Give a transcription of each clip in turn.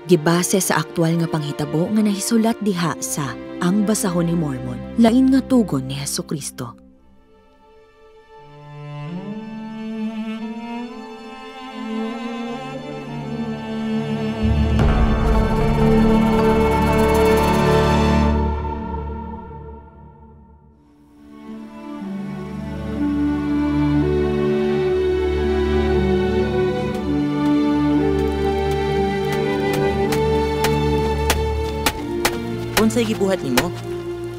Gibase sa aktual nga panghitabo nga nahisulat diha sa Ang Basahon ni Mormon, lain nga tugon ni Hesukristo. Unsay gibuhat nimo?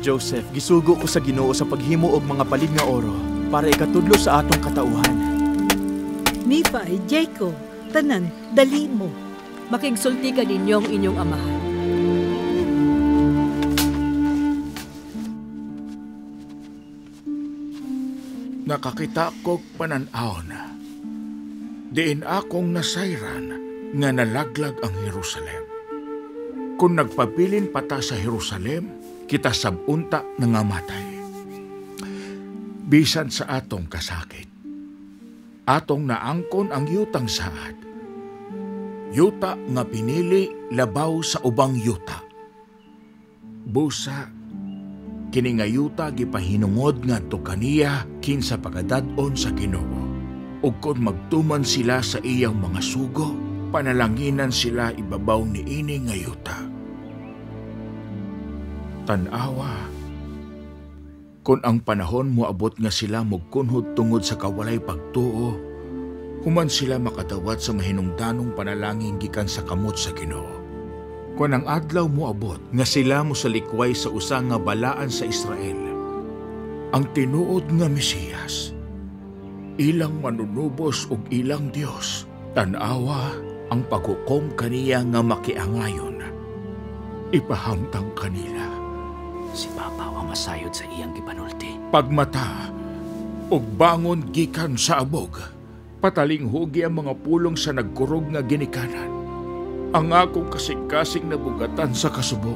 Joseph, gisugo ko sa Ginoo sa paghimo og mga palid nga oro para ikatudlo sa atong katauhan. Nephi, Jacob, tanan, dali mo. Makigsulti ka ninyong inyong amahan. Nakakita kog panan-awon. Diin akong nasayran nga nalaglag ang Jerusalem. Kung nagpabilin pata sa Jerusalem, kita sabunta nangamatay. Bisan sa atong kasakit, atong naangkon ang yutang saad. Yuta nga pinili labaw sa ubang yuta. Busa, kini nga yuta gipahinungod ngadto kaniya kinsa pagadaton sa Ginoo. Ug kon magtuman sila sa iyang mga sugo, panalanginan sila ibabaw niini nga yuta. Tan-awa, kung ang panahon moabot nga sila mogkunhod tungod sa kawalay pagtuo, human sila makadawat sa mahinungdanong panalangin gikan sa kamot sa Ginoo. Kung ang adlaw moabot nga sila mosalikway sa usa nga balaan sa Israel, ang tinuod nga Mesiyas, ilang manunubos ug ilang Dios, tan-awa ang paghukom kaniya nga makiangayon, ipahamtang kanila. Si Papa wa masayod sa iyang gipanulti. Pagmata ug bangon gikan sa abog, patalinghugi ang mga pulong sa nagkurog nga ginikanan. Ang akong kasing-kasing nabugatan sa kasubo.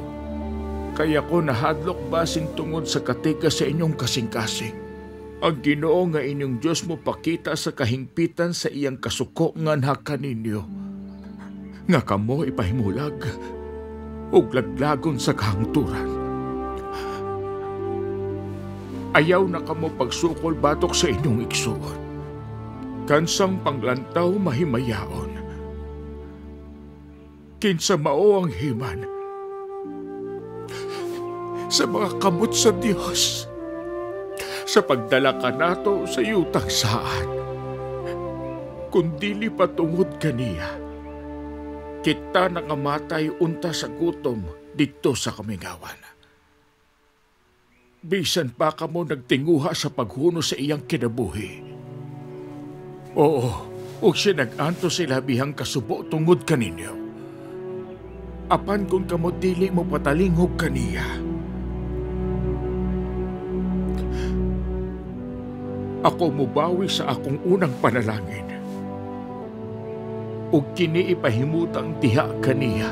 Kaya ko nahadlok basing tungod sa katika sa inyong kasing-kasing. Ang Ginoo nga inyong Dios mo pakita sa kahingpitan sa iyang kasuko nga nakaninyo. Nga kamo ipahimulag ug laglagon sa kahangturan. Ayaw na kamo pagsukol batok sa inyong igsuon. Kansang panglantaw mahimayaon. Kinsa mao ang himan sa mga kamot sa Dios sa pagdala kanato sa yutang saan. Kung dili patungod kaniya, kita nangamatay unta sa gutom didto sa kamingawan. Bisan pa kamo nagtinguha sa paghuno sa iyang kinabuhi. Oo, ug siya nag-anto sa ilabihang kasubo tungod kaninyo. Apan kung kamo dili mo patalingog kaniya, ako mubawi sa akong unang panalangin. Ug kini ipahimutang diha kaniya.